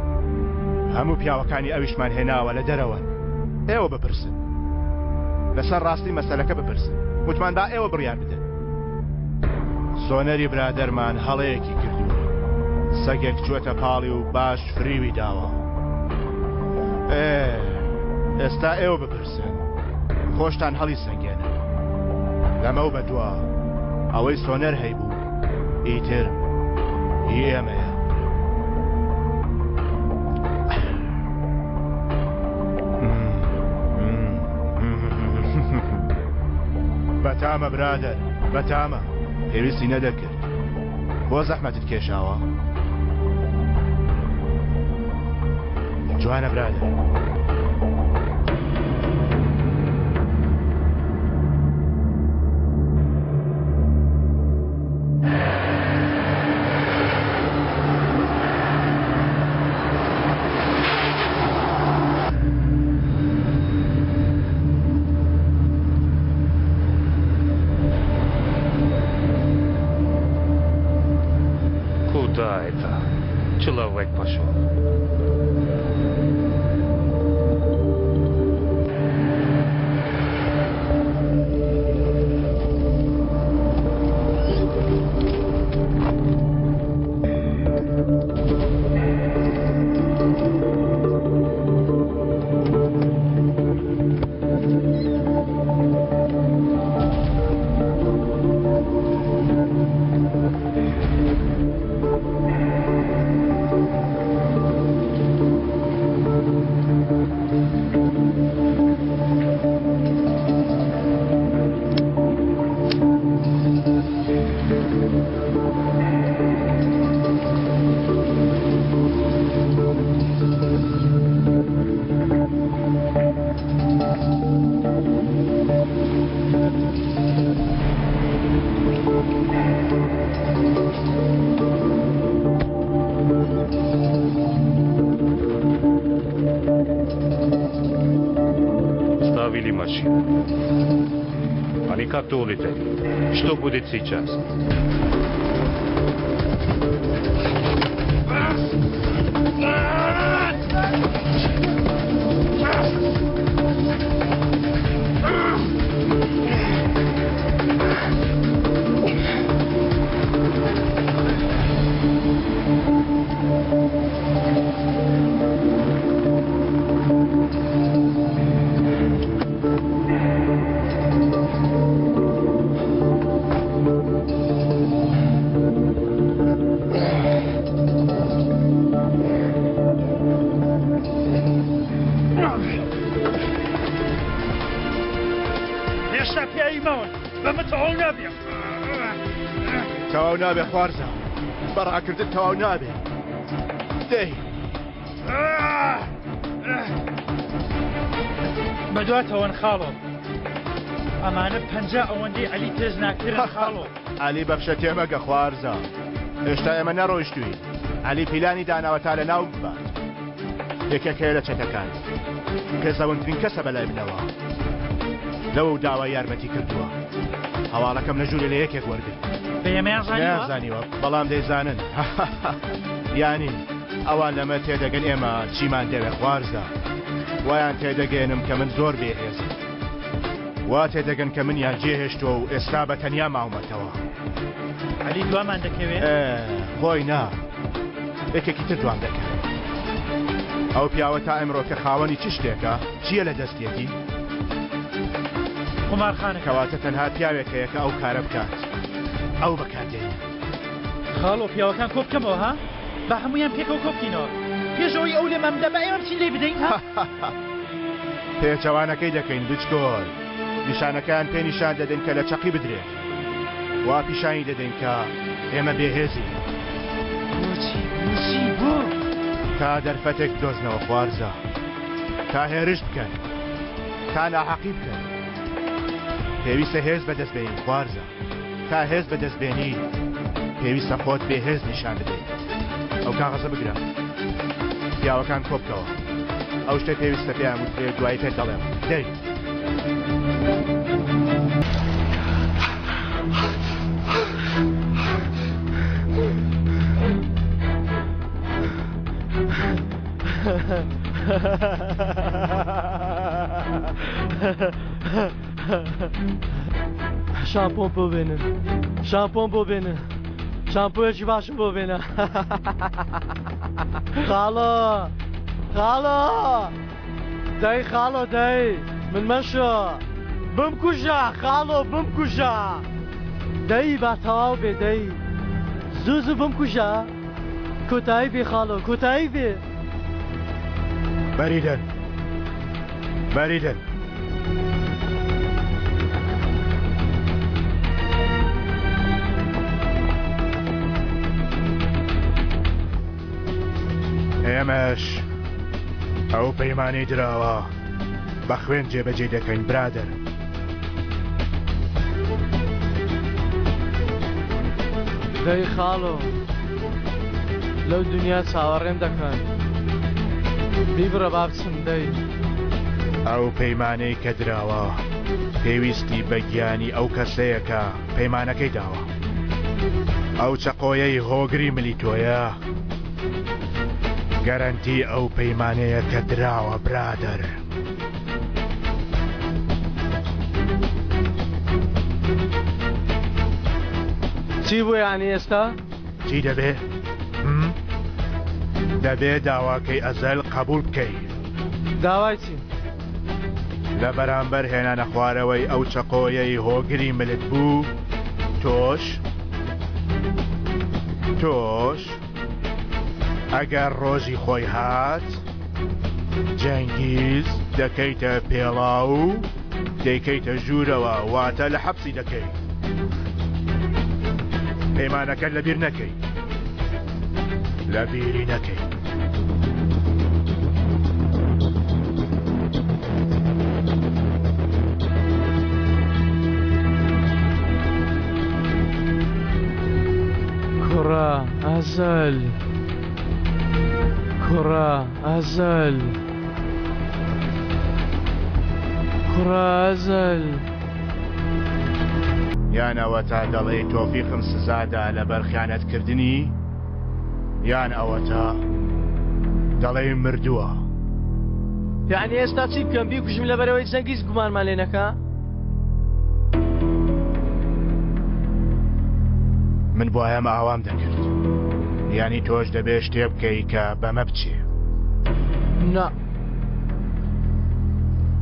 هەموو پیاوەکانی ئەویشمان هێناوە لە دەرەوەن. ئێوە بپرسن. لەسەر ڕاستی مەسەلەکە بپرسن. وتمان با ئێوە بڕیار بدەن. سۆنەری برادەرمان هەڵەیەکی کردووە. سەگێک چووەتە پاڵی و باش فریوی داوە. ئێ ئێستا ئێوە بپرسن. خۆشتان هەڵی سەنگێنن. لەمەو بەدوا ئەوەی سۆنەر هەیبوو ئیتر هی ئێمەیە. بەتامە برادەر بەتامە پێویستی نەدەکرد بۆ زەحمەتت کێشاوە جوانە برادەر. Куда это? Человек пошел. Ставили машину. Они как-то улетели. Что будет сейчас? هێشتا پیاوی ماون بەمە تەواو نابێ. تەواو نابێ خوارزا بە ڕاکردن تەواو نابێ دەی. بەدواتەوەن خاڵۆ ئەمانە 50 ئەوەندەی عەلی تێزناکترن خاڵۆ. عەلی بە فشە تێمەگە خوارزا هێشتا ئێمە نەڕۆیشتووین عەلی پیلانی داناوە تا لەناو ببات یەکێک هەیە لە چەتەکان قێزەونترین کەسە بەلای منەوە لەوە و داوای یارمەتی کردووە هەواڵەکەم لە ژوورێ لە یەکێک وەرگرت بە ئێمەیان زانیوە؟ نەیان زانیوە بەڵام دەیزانن یانی ئەوان لەمە تێدەگەن ئێمە چیمان دەوێ خوارزا وایان تێدەگەێنم کە من زۆر بێهێزم وا تێدەگەن کە منیان جێهێشتووە و ئێستا بە تەنیا ماومەتەوە. عەلی دوامان دەکەوێ؟ ئێ خۆی نا یەکێکی تر دوام دەکەوێ. ئەو پیاوە تا ئەمڕۆ کە خاوەنی چ شتێکە؟ چییە لە دەستیەتی؟ قومارخانەکە. کەواتە تەنها پیاوێک هەیە کە ئەو کارە بکات. ئەو بەکاردێنێ. خاڵۆ پیاوەکان کۆ بکەمەوە ها؟ با هەموویان پێکەوە کۆ بکەینەوە. پێش ئەوەی ئەو لێمان بدا با ئێمە بچین لێی بدەین ها؟ پێچەوانەکەی دەکەین بچکۆل. نیشانەکەیان پێ نیشان دەدەین کە لە چەقی بدرێت. وا پیشانی دەدەین کە ئێمە بێهێزین. بۆچی؟ بۆچی؟ بۆ؟ تا دەرفەتێک بدۆزنەوە خوارزا. تا هێرش بکەن. تا ناحەقی بکەن. پێویستە هێز بەدەست بێنین خوارزا. تا هێز بەدەست بێنی پێویستە خۆت بێهێز نیشان بدەیت. ئەو کاغەزە بگرە. پیاوەکان کۆبکەوە. ئەو شتەی پێویستە پێیان وترێ دوایی پێت دەڵێم. دەی. شامپۆم بۆ بێنن شامپۆم بۆ بێنن شامپۆیەکی باشم بۆ بێنە خاڵۆ خاڵۆ دەی خاڵۆ دەی من مەشۆ بمکوژە خاڵۆ بمکوژە دەی با تەواو بێ دەی زوو زوو بمکوژە کۆتایی بێ خاڵۆ کۆتایی بێ. بەریدەن بەریدەن. ئێمەش ئەو پەیمانەی دراوە بە خوێن جێبەجێ دەکەین برادەر. دەی خاڵۆ لەو دنیا چاوەڕێم دەکەن بیبڕە با بچم دەی. ئەو پەیمانەی کە دراوە پێویستی بە گیانی ئەو کەسەیە کە پەیمانەکەی داوە. ئەو چەقۆیەی هۆگری ملی تۆیە گەرەنتی ئەو پەیمانەیە کە دراوە برادەر. چی بوو یانی ئێستا؟ چی دەبێ؟ دەبێ داواکەی ئەزەل قبول بکەی. داوای چی؟ لە بەرامبەر هێنانە خوارەوەی ئەو چەقۆیەی هۆگری ملت بوو، تۆش تۆش ئەگەر ڕۆژی خۆی هات جەنگیز دەکەیتە پێڵاو و دەیکەیتە ژوورەوە واتە لە حەپسی دەکەی. پەیمانەکەت لەبیر نەکەی. لەبیری نەکەی. کوڕە ئەزەل کوڕە ئەزەل کوڕە ئەزەل. یان ئەوەتا دەڵێی تۆفیقم سزادا لەبەر خیانەتکردنی یان ئەوەتا دەڵێی مردووە. یەعنی ئێستا چی بکەم بیکوژم لەبەرئەوەی جەنگیز گومانمان لێ نەکا؟ من بوایەم ئاوام دەکرد. یانی تۆش دەبێ شتێ بکەی کە بەمە بچێ. نا.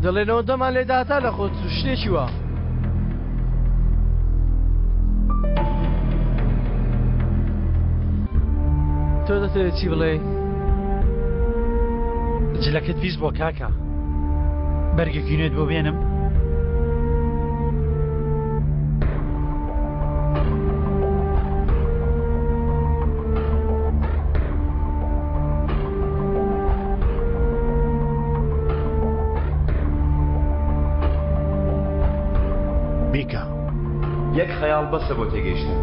دەڵێن ئەوەندەمان لێ داتا لە خۆت شتێکی وا. تۆ دەتەوێت چی بڵێی؟ جلەکەت پیس بووە کاکە. بەرگێکی نوێت بۆ بێنم؟ بیکە. یەک خەیاڵ بەسە بۆ تێگەیشتن.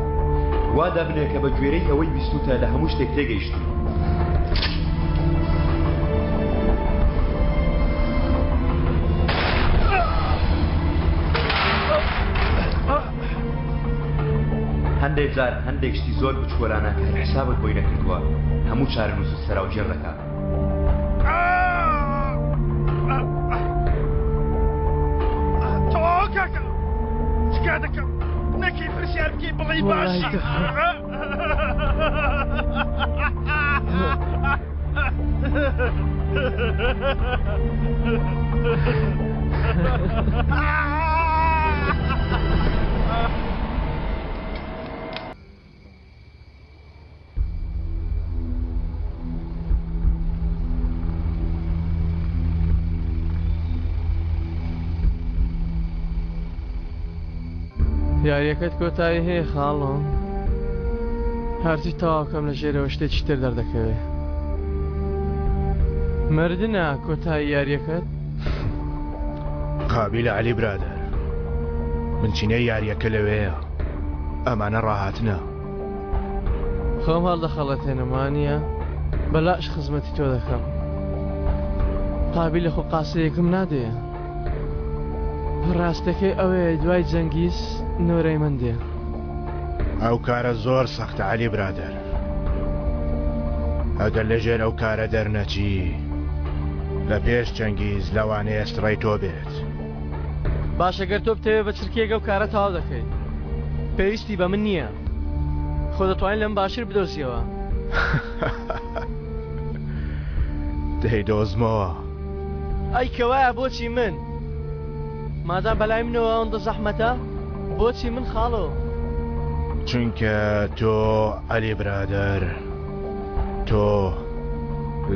وا دابنێ کە بە گوێرەی ئەوەی بیستووتە لە هەموو شتێک تێگەیشتووی. هەندێک جار هەندێک شتی زۆر بچکۆلانە کە هەر حسابت بۆی نەکردووە هەموو چارەنووست سەراوژێر دەکات. تەواو کاکە تکا دەکەم نەکەی پرسیار بکەی بڵێی باشی. یاریەکەت کۆتایی هەیە خاڵۆ هەرچی تەواوکەم لە ژێرەوە شتێکی تر دەردەکەوێ مردنە کۆتایی یاریەکەت قابیلە عەلی برادەر بنچینەی یاریەکە لەوێیە ئەمانە ڕاهاتنە خۆم هەڵدەخەڵەتێنم وانییە؟ بەلاش خزمەتی تۆ دەکەم. قابیلە خۆ قاسەیەکم نادەیە. ڕاستەکەی ئەوەیە دوای جەنگیز نۆرەی من دێ. ئەو کارە زۆر سەختە عەلی برادەر. ئەگەر لە ژێر ئەو کارە دەرنەچی لە پێش چەنگیز لەوانەیە سڕەی تۆ بێت. باشە گەر تۆ بتەوێ بە چرکەیەک ئەو کارە تەواو دەکەی. پێویستی بە من نییە. خۆ دەتوانی لەم باشتر بدۆزیەوە. دەیدۆزمەوە. ئەی کەوایە بۆچی من؟ مادام بەلای منەوە ئەوەندە زەحمەتە بۆچی من خاڵۆ؟ چونکە تۆ عەلی برادەر تۆ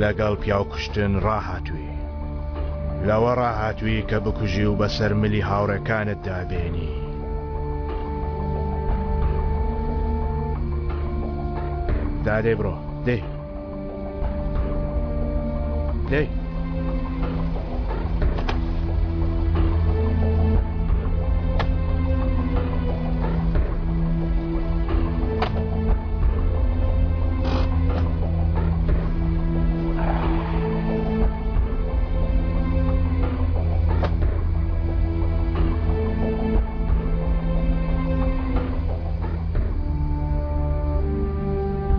لەگەڵ پیاو کوشتن ڕاهاتووی. لەوە ڕاهاتووی کە بکوژی و بەسەر ملی هاوڕێکانتدا بێنی. دادەی بڕۆ دەی. دەی.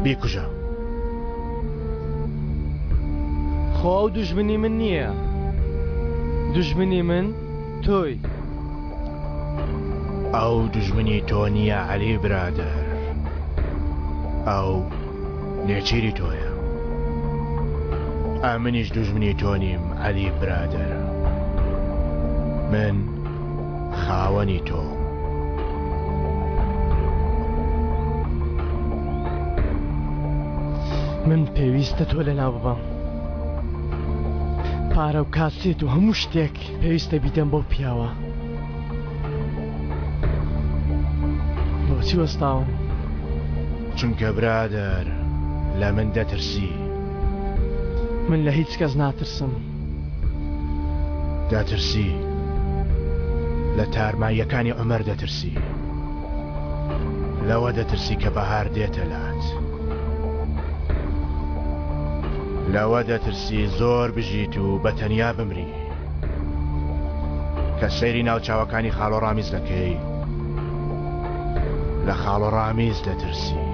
بیکوژە. خۆ ئەو دوژمنی من نییە. دوژمنی من تۆی. ئەو دوژمنی تۆ نییە عەلی برادەر. ئەو نێچیری تۆیە. ئەمنیش دوژمنی تۆ نیم عەلی برادەر. من خاوەنی تۆم. من پێویستە تۆ لەناو ببەم. پارە و کاسێت و هەموو شتێک پێویستە بیدەم بەو پیاوە. بۆچی وەستاوم؟ چونکە برادەر لە من دەترسی. من لە هیچ کەس ناترسم. دەترسی. لە تارماییەکانی عومەر دەترسی. لەوە دەترسی کە بەهار دێتە لات. لەوە دەترسی زۆر بژیت و بە تەنیا بمری. کە سەیری ناو چاوەکانی خاڵۆ ڕامیز دەکەی لە خاڵۆ ڕامیز دەترسی.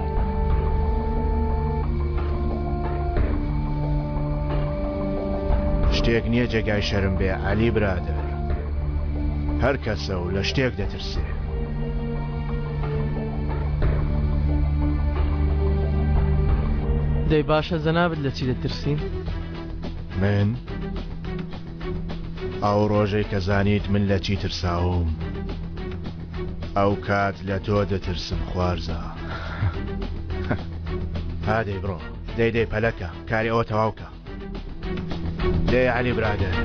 شتێک نییە جێگای شەرم بێ عەلی برادەر. هەر کەسە و لە شتێک دەترسێ. دەی باشە جەنابت لە چی دەترسی؟ من؟ ئەو ڕۆژەی کە زانیت من لە چی ترساوم ئەو کات لە تۆ دەترسم خوارزا. ها دەی بڕۆ دەی دەی پەلەکە کاری ئەوە تەواو کە. دەی عەلی برادەر.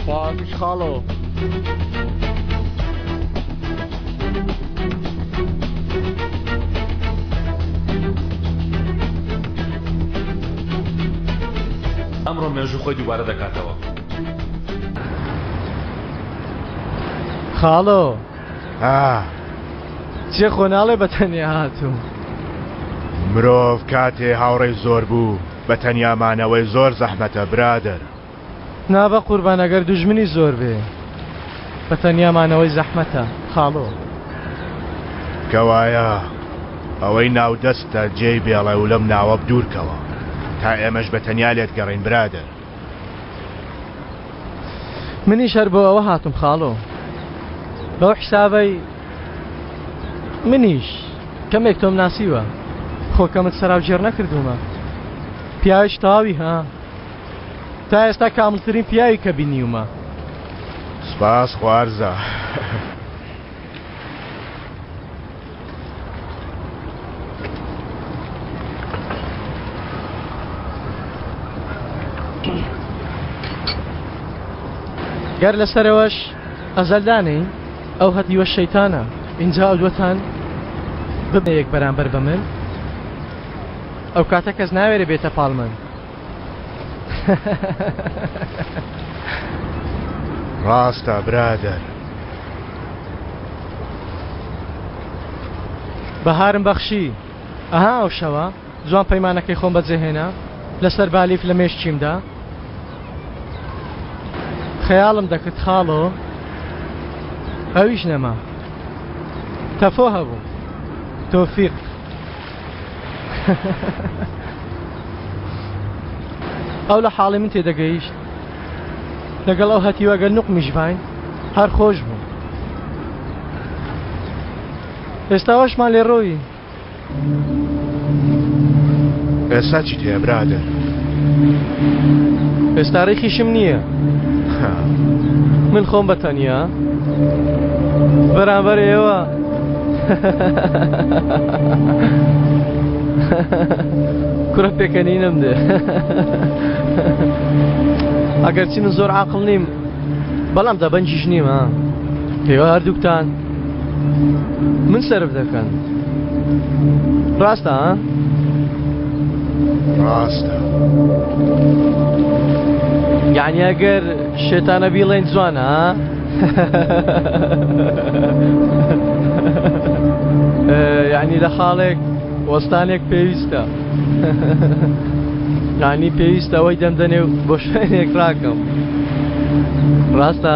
خواحافیز خاڵۆ. ئەمڕۆ مێژوو خۆی دووبارە دەکاتەوە. خاڵۆ. ئا. چێ خۆ ناڵێ بە تەنیا هاتووم. مرۆڤ کاتێ هاوڕێی زۆر بوو بە تەنیا مانەوەی زۆر زەحمەتە برادەر. نا بەقوربان ئەگەر دوژمنی زۆر بێ بە تەنیا مانەوەی زەحمەتە خاڵۆ. کەوایە ئەوەی ناو دەستتە جێی بێڵە و لەم ناوە بدوورکەوە تا ئێمەش بە تەنیا لێت گەڕێین برادەر. منیش هەر بۆ ئەوە هاتم خاڵۆ بەو حیسابەی منیش کەمێک تۆم ناسیوە خۆ کەمت سەراوگێڕ نەکردوومە پیاوێکی تەواوی ها تا ئێستا کامڵترین پیاوی کە بینیومە. سپاس خوارزا. گەر لەسەرەوەش ئەزەل دانێین ئەو هەتیوە شەیتانە ئینجا ئەو دووەتان ببنە یەک بەرامبەر بە من ئەو کاتە کەس ناوێرێ بێتە پاڵ من. ڕاستە برادەر. بەهارم بەخشی ئەها ئەو شەوە جوان پەیمانەکەی خۆم بەجێهێنا لەسەر بالیف لە مێشکیمدا خەیاڵم دەکرد خاڵۆ ئەویش نەما تەفۆ هەبوو تۆفیق ئەو لە حاڵی من تێدەگەیشت لەگەڵ ئەو هەتیوە گەر نوقمیش باین هەر خۆش بوو ئێستاوەشمان لێ ڕۆیی ئێستا چیت هەیە برادەر؟ ئێستا ڕێکیشم نییە من خۆم بە تەنیا بەرامبەر ئێوە کوڕە پێکەنینم دێ ئەگەرچی من زۆر عاقڵ نیم بەڵام دەبەنجیش نیمە ئێوە هەردووکتان من سەرف دەکەن ڕاستە ڕاستە یعنی ئەگەر شێتانە بیڵێن جوانە یعنی لە خاڵێک وەستانێک پێویستە یعنی پێویستە ئەوەی دەمدەنێ و بۆ شوێنێک ڕاکەم ڕاستە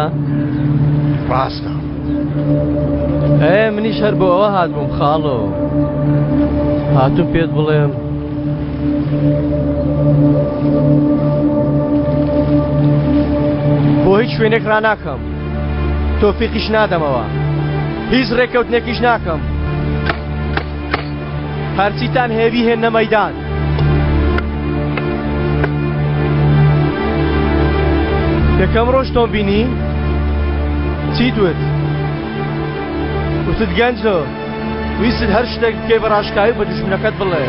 ڕاستە ئێ منیش هەر بۆ ئەوە هاتبووم خاڵۆ هاتوم پێت بڵێم بۆ هیچ شوێنێک ڕاناکەم تۆفیقیش نادەمەوە هیچ ڕێکەوتنێکیش ناکەم هەرچیتان هێوی هێنە مەدان یەکەم ڕۆژ تۆم بینی چیت وت وتت گەنجۆ ویستت هەر شتێک بکەی بە ڕاشکاوی بە دوژمنەکەت بڵێ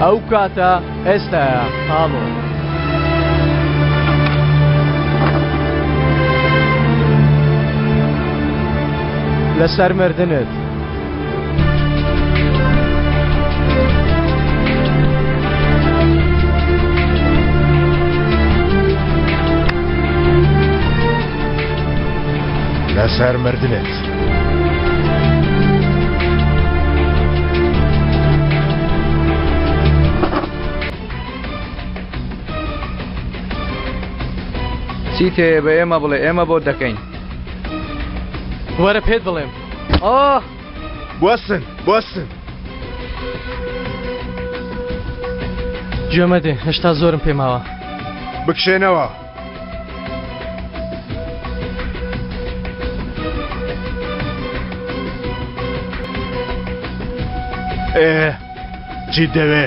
ئەو کاتە ئێستایە خاڵۆ. لەسەر مردنت. لەسەر مردنت. چیت هەیە بە ئێمە بڵێ ئێمە بۆت دەکەین. وەرە پێت بڵێم. ئاه! بوەستن بوەستن. گوێ مەدێ هێشتا زۆرم پێ ماوە. بکشێنەوە. ئێ چیت دەوێ؟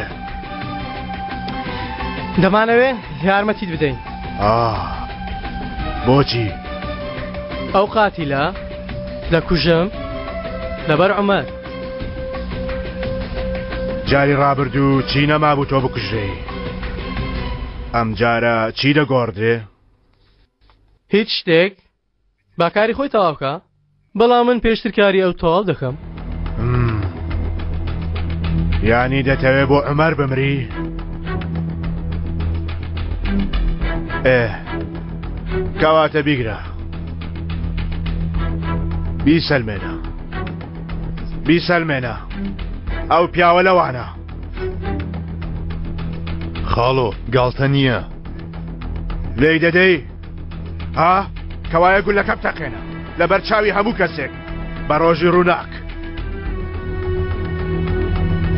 دەمانەوێ یارمەتیت بدەین. ئاه بۆچی؟ ئەو قاتیلە دەکوژم لەبەر عومەر. جاری ڕابردوو چی نەمابوو تۆ بکوژرێی ئەمجارە چی دەگۆڕدرێ؟ هیچ شتێک با کاری خۆی تەواو بکا بەڵام من پێشتر کاری ئەو تەواو دەکەم. یانی دەتەوێ بۆ عومەر بمری؟ ئێ کەواتە بیگرە بیسەلمێنە بیسەلمێنە ئەو پیاوە لەوانە. خاڵۆ گاڵتە نییە. لێی دەدەی؟ ها؟ کەوایە گولەکە بتەقێنە لەبەر چاوی هەموو کەسێک بە ڕۆژی ڕووناک.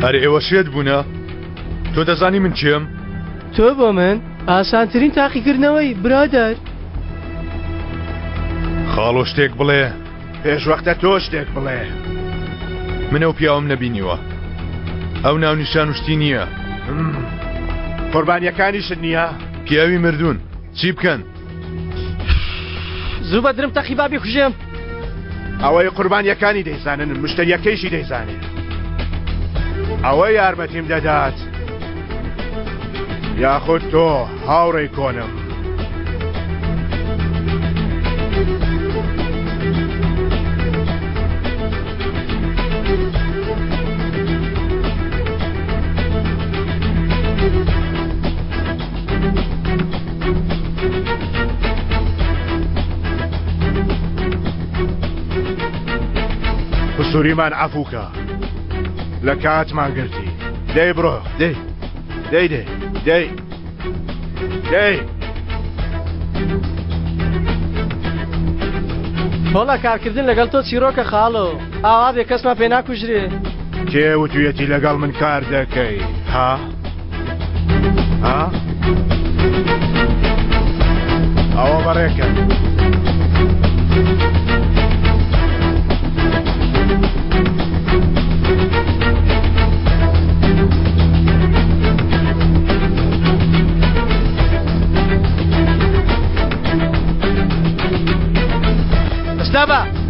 ئەرێ ئێوە شێت بوونە؟ تۆ دەزانی من کێم؟ تۆ بۆ من ئاسانترین تاقیکردنەوەی برادەر. خاڵۆ شتێک بڵێ. پێشوەختە تۆ شتێک بڵێ. من ئەو پیاوەم نەبینیوە. ئەو ناونیشان و شتی نییە. قوربانیەکانیشت نییە؟ پیاوی مردوون چی بکەن؟ زوو بە درم تەقی با بیکوژێم. ئەوەی قوربانیەکانی دەیزانن مشتەریەکەیشی دەیزانێ. ئەوە یارمەتیم دەدات. یاخود تۆ هاوڕێی کۆنم. قسوریمان عەفوکە لە کاتمان گرتی دەی بڕۆ دەی دەی دەی دەی دەی وەڵا کارکردن لەگەڵ تۆ چیرۆکە خاڵۆ ئاوا بێ کەسمان پێ ناکوژرێ. کێ وتویەتی لەگەڵ من کار دەکەی ها؟ ها؟ ئەوە بەڕێکە. ئەستا بە.